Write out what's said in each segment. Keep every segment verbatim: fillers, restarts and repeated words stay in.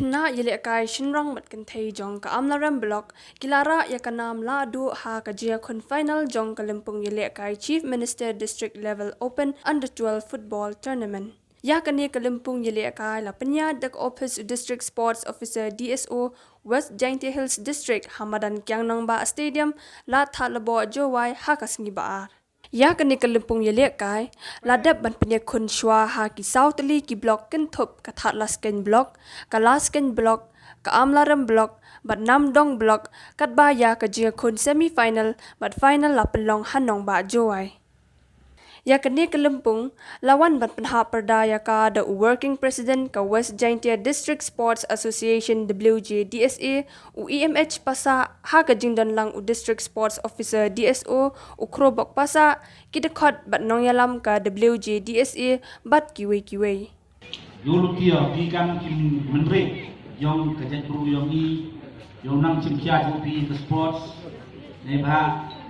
Na ïalehkai shynrang bad kynthei jong ka Amlarem Block ki la rah ïa ka nam lahduh ha ka jingïakhun final jong ka lympung ïalehkai Chief Minister District Level Open Under twelve Football Tournament. Ïa kane ka lympung ïalehkai la pynïaid da ka ophis u District Sports Officer, D S O, West Jaintia Hills District ha madan Kiang Nangbah Stadium, Lad Thadlaboh, Jowai, ha ka sngi Ba-ar. Ïa kane ka lympung ïalehkai la dep ban pynïakhun shuwa ha ki saw tylli ki block kynthup ka Thadlaskein Block, ka Laskein Block, ka Amlarem Block bad Namdong Block, katba ïa ka jingïakhun semi final bad final la pynlong ha nongbah Jowai. Ïa kane ka lympung la wan ban pynhap pyrda ïa ka da u Working President ka West Jaintia District Sports Association, W J D S A, u E M H Passah, ha ka jingdon lang u District Sports Officer, D S O, u Khrobok Passah, ki dkhot bad nongïalam ka W J D S A bad kiwei kiwei. Ïa u lok ïa phi kam ki mynrei jong ka jaitbru jong ngi, ïa u nang chimkhia jong phi ka sports. Neibhah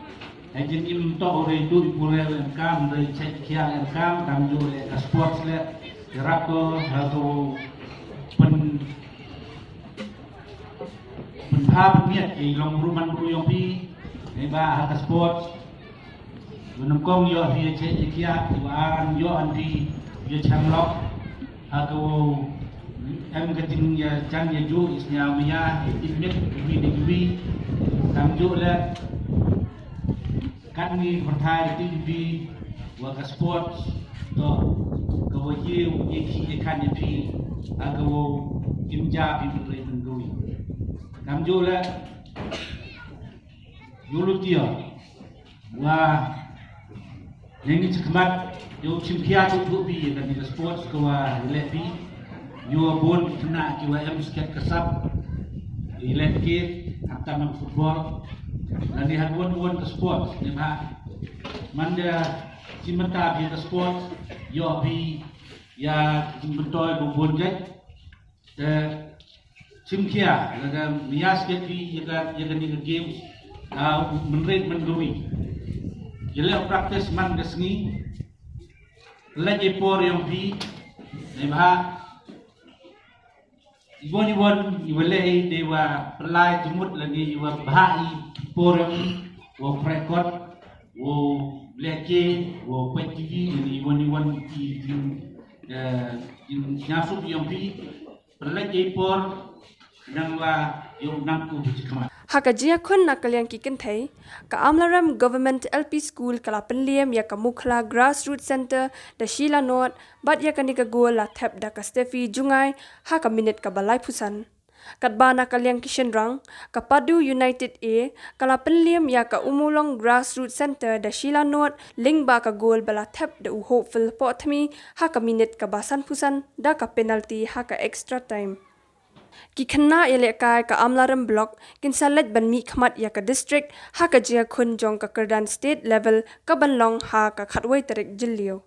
ha jingim to u rei tu i pure lem kam, rei chait khia lem kam, kam ju le ka sports le. Ïarap ko ha to pyn pynbha pynmiat ïa i long bru man bru jong phi. Neibhah ha ka sports u nyngkong ïoh phi ïa chait ïa khiah, u ar ïoh an phi ïa cham lok. Ha ka wow em ka jingïajan ïajuh, i sñiaw maya, i tip miet, i wi ni i wi. Kam juh leh, katni ka pyrthai ka T V B wa ka sports, to ka wa ye u ye ki ye kan ye phi, ha ka wow im ja phi mynrei mynrui. Kam juh leh, ïa u lok ïa wa ne ngi chikmat, ïa u chimkhia tu tu phi ïa kani ka sports ka wa leh phi, ïa wa bun khynnah ki wa em sket ka sap, ïa leh ki hap tam football, lane ha bun bun ka sports, neibhah man da chimta phi ka sports, ïoh phi ïa jingmyntoi bun bun jait. Te chimkhia lada maya sket phi ïa ka, ïa kani ka games, ah, mynrei mynrui. Ïa leh practice man ka sngi. Leh i por jong phi, neibhah i wan i wan i wa leh i dei wa pynlait jingmut lane i wa bha i por jong i, wa prekot, wa leh ki, wa peit T V, lane i wan i wan i jing, eh, jingsngewsuk jong phi. Pynlait i por nang wa ïoh nang ku bit khmat. Ha ka jingïakhun na ka liang ki kynthei, ka Amlarem Government L P School ka la pynliem ïa ka Mukhla Grassroots Centre da shi la nod, bad ïa kani ka gol la thep da ka Steffi Jngai ha ka minit ka ba laiphew san. Katba na ka liang ki shynrang, ka Padu United A ka la pynliem ïa ka Umulong Grassroots Centre da shi la nod, lyngba ka gol ba la thep da u Hopeful Pohthmi ha ka minit ka ba sanphew san da ka penalty ha ka extra time. Ki khynnah ïalehkai ka Amlarem Block kin sa leit ban mihkhmat ïa ka district ha ka jingïakhun jong ka kyrdan state level ka ban long ha ka khatwei tarik Jylliew.